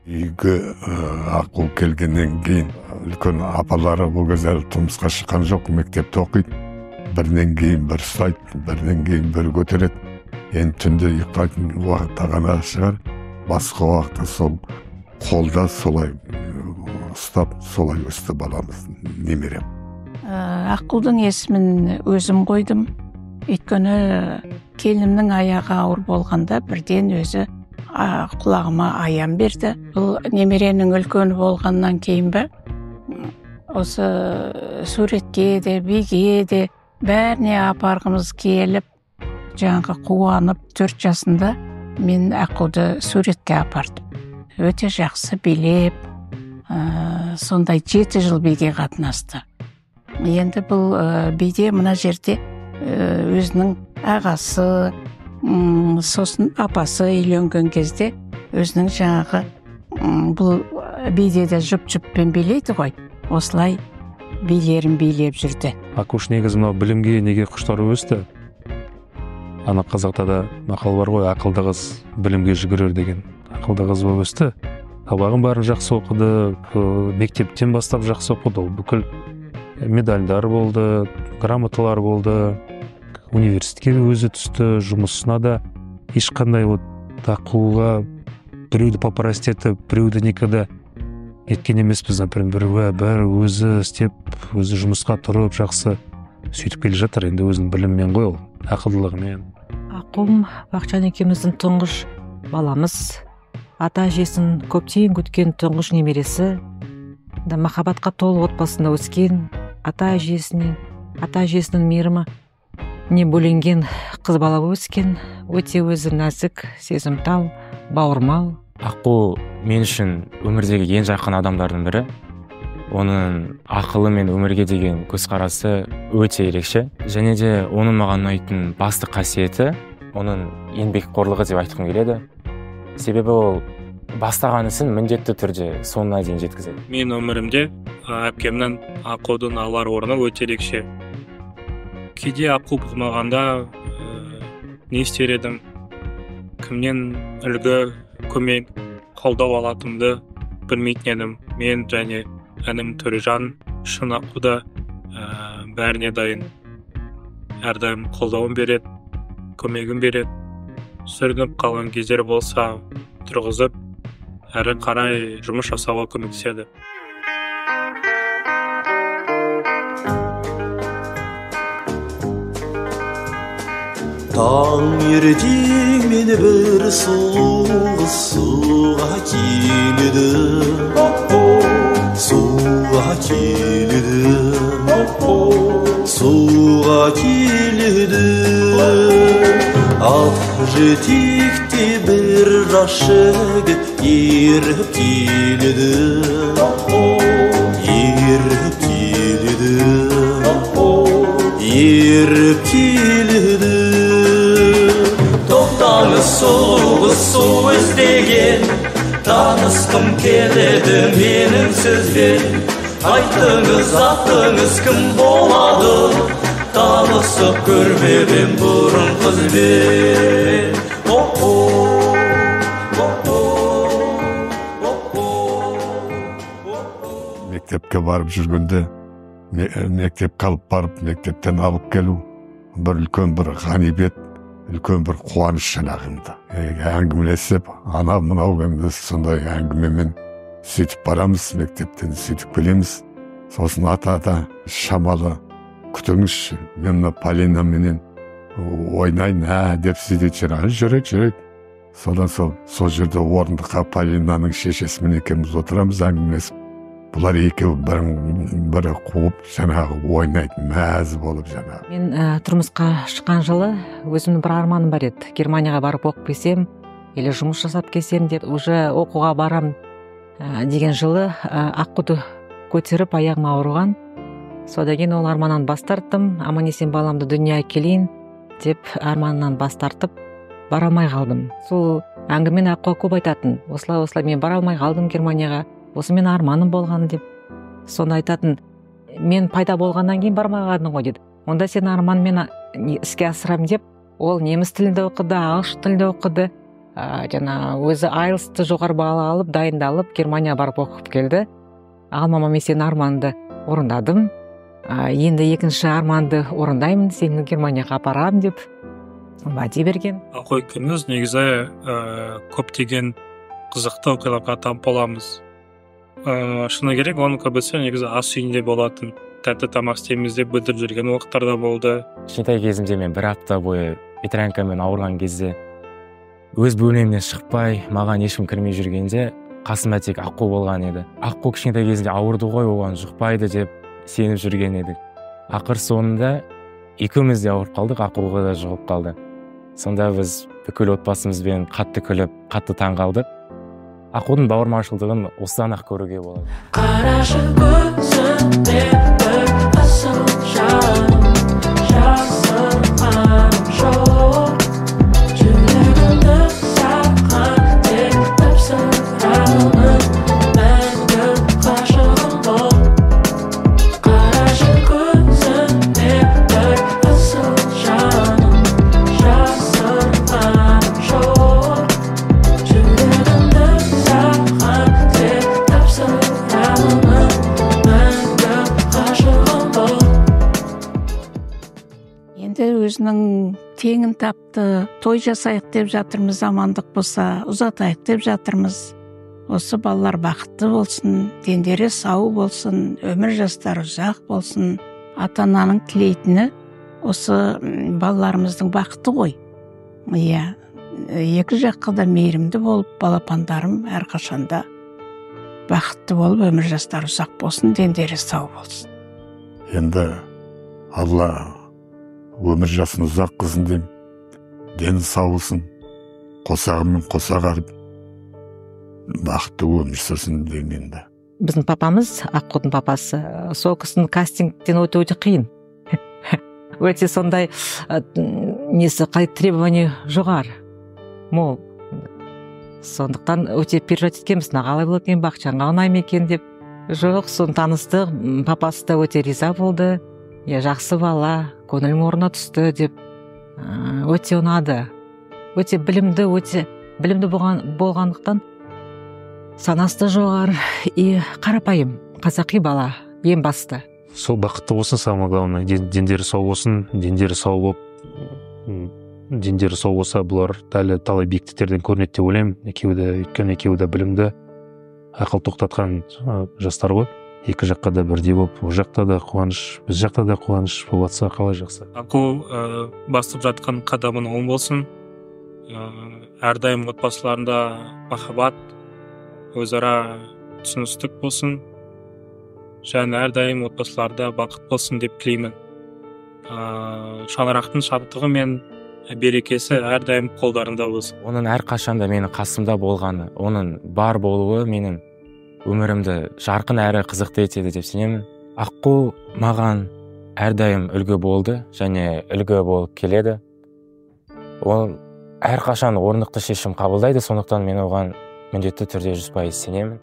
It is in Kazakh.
Үйге Аққу келгеннен кейін үлкен апалары ол кезде әлі тұрмысқа шыққан жоқ, мектепте оқиды. Бірінен кейін бір ұстайды, бірінен кейін бір көтереді. Енді түнде ұйықтайтын уақытта ғана шығар, басқа уақытта сол қолда солай ұстап, солай өсті баламыз, немерем. Аққудың есімін өзім қойдым. Өйткені келінімнің аяғы ауыр болғанда бірден өзі құлағыма аян берді. Бұл немеренің үлкені болғаннан кейін бе, осы суретке де, биге де бәріне апарғымыз келіп, жаңағы қуанып 4 жасында мен Аққуды суретке апардым. Өте жақсы билеп, сондай 7 жыл биге қатынасты. Енді бұл биде мына жерде өзінің ағасы, сосын апасы үйленген кезде өзінің жаңағы бұл биде де жұп-жұппен билейді ғой, осылай билерін билеп жүрді. Аққуш негізі мынау білімге неге құштар өсті? Ана қазақта да мақал бар ғой, ақылды қыз білімге жүгірер деген. Ақылды қыз болып өсті. Сабағын бәрін жақсы оқыды, мектептен бастап жақсы оқыды. Ол бүкіл медальдар болды, грамоталар болды, университетке өзі түсті, жұмысына да ешқандай вот Аққуға біреуді попросить етіп, біреуді никогда неткен емеспіз, например, бәрі өзі істеп, өзі жұмысқа тұрып жақсы сөйтіп келе жатыр. Енді өзінің білімімен ғой ол, ақылдылығымен. Аққуым Бақытжан екеуміздің тұңғыш баламыз, ата әжесін көптен күткен тұңғыш немересі, махаббатқа толы отбасында өскен, ата әжесінің мейірімі не бөленген қыз бала өскен, өте өзі нәзік, сезімтал, бауырмал. Аққу мен үшін өмірдегі ең жақын адамдардың бірі. Оның ақылы мен өмірге деген көзқарасы өте ерекше. Және де оның маған ұнайтын басты қасиеті оның еңбекқорлығы деп айтқым келеді. Себебі ол бастаған ісін міндетті түрде соңына дейін жеткізеді. Мен өмірімде әпкемнің Аққудың алар орны өте ерекше. Кейде Аққу болмағанда не істер едім, кімнен үлгі, көмек, қолдау алатынымды білмейтін едім. Мен және інім Төрежан үшін Аққу да бәріне дайын. Әрдайым қолдауын береді, көмегін береді. Сүрініп қалған кездер болса тұрғызып, әрі қарай жұмыс жасауға көмектеседі. Таңертең мені бір сұлу қыз суға келеді, суға келеді, суға келеді. Ақ жетекте бір жас жігіт еріп келеді, еріп келеді, еріп келеді. Тоқтаңыз, сұлу қыз, су іздеген, танысқым келеді менің сізбен. Айтыңыз, атыңыз кім болады, танысып көрмеп ем бұрын қызбен. Мектепке барып жүргенде, мектепке алып барып, мектептен алып келу бір үлкен бір ғанибет, үлкен бір қуаныш жаңағында. Әңгімелесіп, ана мынау енді сондай әңгімемен сөйтіп барамыз, мектептен сөйтіп келеміз. Сосын ата-ата шамалы күтіңізші, мен мына Полинаменен ойнайын, деп сөйтеді, жүреді, жүреді. Содан сол жерде орындыққа Полинаның шешесімен екеуміз отырамыз әңгімелесіп. Бұлар екеуі бірі қуып жаңағы ойнайды, мәз болып жаңағы. Мен тұрмысқа шыққан жылы өзімнің бір арманым бар еді. Германияға барып оқып келсем, или жұмыс жасап келсем деп, уже оқуға барам деген жылы Аққуды көтеріп аяғым ауырған. Содан кейін ол арманнан бас тарттым. Аман-есен баламды дүниеге әкелейін деп арманнан бас тартып бара алмай қалдым. Сол әңгімені Аққуға көп айтатын. Осылай осылай мен бара алмай қалдым Германияға. Осы мен арманым болған деп. Сонда айтатын, мен пайда болғаннан кейін бармай қалдың ғой деді. Онда сен арманмен іске асырам деп, ол неміс тілінде оқыды, ағылшын тілінде оқыды. Жаңа өзі IELTS-ты жоғары балл алып, дайындалып, Германияға барып оқып келді. Ал мама, мен сенің арманыңды орындадым. Енді екінші арманды орындаймын, сені Германияға апарамын деп уәде берген. Аққу екеуміз негізі көптеген қызықты оқиғаларға тап боламыз. Шыны керек, оның көбісі негізі ас үйінде болатын. Тәтті тамақ істейміз деп бүлдіріп жүрген уақыттар да болды. Кішкентай кезімде мен бір апта бойы ветрянкамен ауырған кезде өз бөлмемнен шықпай, маған ешкім кірмей жүргенде қасымда тек Аққу болған еді. Аққу кішкентай кезінде ауырды ғой, оған жұқпайды деп сеніп жүрген едік. Ақыр соңында екеуміз де ауырып қалдық, Аққуға да жұғып қалды. Сонда біз бүкіл отбасымызбен қатты күліп, қатты таң қалдық. Аққудың бауырмашылдығын осыдан ақ көруге болады. Қарашы көзіме бір асыл жаным, жасырғаным жоқ. Жүрегімді саған тек тапсырамын, мәңгі ғашығым бол. Қарашы көзіме бір асыл жаным, жасырғаным жоқ. Жүрегімді саған тек тапсырамын, мәңгі ғашығым бол. Енді өзінің теңін тапты, той жасайық деп жатырмыз, амандық болса, ұзатайық деп жатырмыз. Осы балалар бақытты болсын, дендері сау болсын, өмір жастары ұзақ болсын. Ата-ананың тілейтіні осы балаларымыздың бақыты ғой. Иә, екі жаққа да мейірімді болып, балапандарым әрқашанда бақытты болып, өмір жастары ұзақ болсын, дендері сау болсын. Енді Алла өмір жасын ұзақ қылсын деймін, дені сау болсын, қосағымен қосақ ағып, бақытты өмір сүрсін деймін енді. Біздің папамыз, Аққудың папасы, сол кісінің кастингтен өте өте қиын. Өте сондай несі, қалай, требование жоғары, мол. Сондықтан өте переживать еткенбіз, мына қалай болады екен, Бақытжанға ұнай ма екен деп. Жоқ, соны таныстық, папасы да өте риза болды. Я, жақсы бала, көңілім орнына түсті деп. Өте ұнады. Өте білімді, өте білімді болғандықтан санасы да жоғары и қарапайым, қазақи бала, ең басты. Сол бақытты болсын, самое главное, дендері сау болсын, дендері сау болып, дендері сау болса, бұлар әлі талай биіктіктерден көрінеді деп ойлаймын. Екеуі де, өйткені екеуі де білімді, ақыл тоқтатқан жастар ғой. Екі жаққа да бірдей болып, ол жақта да қуаныш, біз жақта да қуаныш болып жатса қалай жақсы. Аққу басып жатқан қадамын оң болсын. Әрдайым отбасыларында махаббат, өзара түсіністік болсын. Және әрдайым отбасыларда бақыт болсын деп тілеймін. Шаңырақтың шаттығы мен берекесі әрдайым қолдарында болсын. Оның әрқашанда менің қасымда болғаны, оның бар болуы менің өмірімді жарқын әрі қызықты етеді деп сенемін. Аққу маған әрдайым үлгі болды және үлгі болып келеді. Ол әрқашан орнықты шешім қабылдайды, сондықтан мен оған міндетті түрде 100% сенемін.